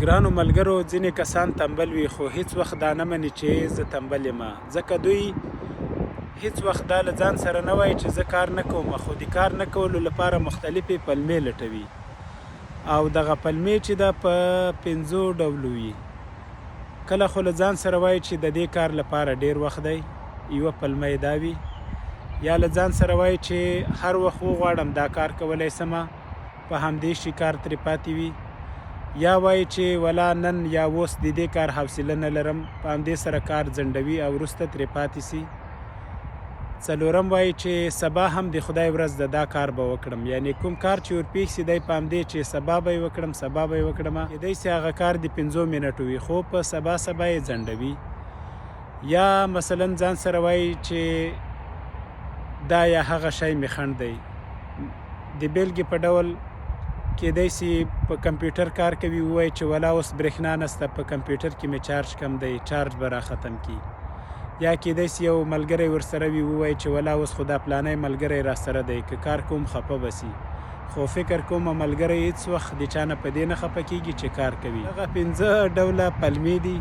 ګرانو ملګرو ځینې کسان تنبل وي خو هیڅ وخت دا نه مني چې زه تنبل یم، ځکه دوی هیڅ وخت دا له ځان سره نه وایي چې زه کار نه کوم، خو د کار نه کولو لپاره مختلفې پلمې لټوي او دغه پلمې چې ده په پنځو ډولو وي. کله خو له ځان سره وایي چې ددې کار لپاره ډیر وخت دی، یوه پلمه یې دا وي، یا له ځان سره وایي چې هر وخت وغواړم دا کار کولای سم، په همدې شي کار ترې پاتې وي، یا وایي چې ولا نن یا اوس ددې کار حوصله نه لرم، په همدې سره کار ځنډوي او وروسته ترې پاتې سي. څلورم وایي چې سبا هم د خدای ورځ ده دا کار به وکړم، یعنې کوم کار چې ورپېښ سي دی په همدې چې سبا به یې وکړم سبا به یې وکړم، کېدای سي هغه کار د پنځو منټو وي خو په سبا سبا یې ځنډوي. یا مثلا ځان سره وایي چې دا یا هغه شی مې خنډ دی، د بېلګې په ډول کېدای سي په کمپیوټر کار کوي ووایي چې ولا اوس برېښنا نسته په کمپیوټر کې مې چارج کم دی چارج به را ختم کړي. یا کیدای سي یو ملګری ورسره وي ووایي چې ولا اوس خو دا پلانی ملګری راسره دی که کار کوم خپه به سي خو فکر کوم ملګری هیڅ وخت د چا نه په دې نه خپه کیږي چې کار کوي. دغه پنځه ډوله پلمې دي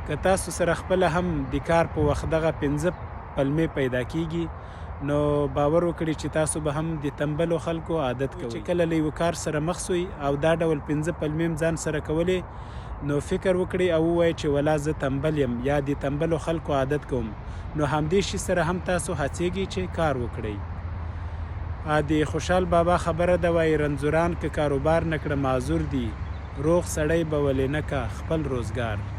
که تاسو سره خپله هم د کار په وخت دغه پنځه پلمې پیدا کیږي نو باور وکړي چې تاسو به هم د تنبلو خلکو عادت کوئ. چې کله له یوه کار سره مخ سوئ او دا ډول پنځه پلمې هم ځان سره کولې نو فکر وکړئ او ووایئ چې ولا زه تنبل یم یا د تنبلو خلکو عادت کوم نو همدې شي سره هم تاسو هڅیږئ چې کار وکړئ. د خوشحال بابا خبره ده وایي رنځوران که کاروبار نه کړه معذور دي روغ سړی به ولې نه کا خپل روزګار.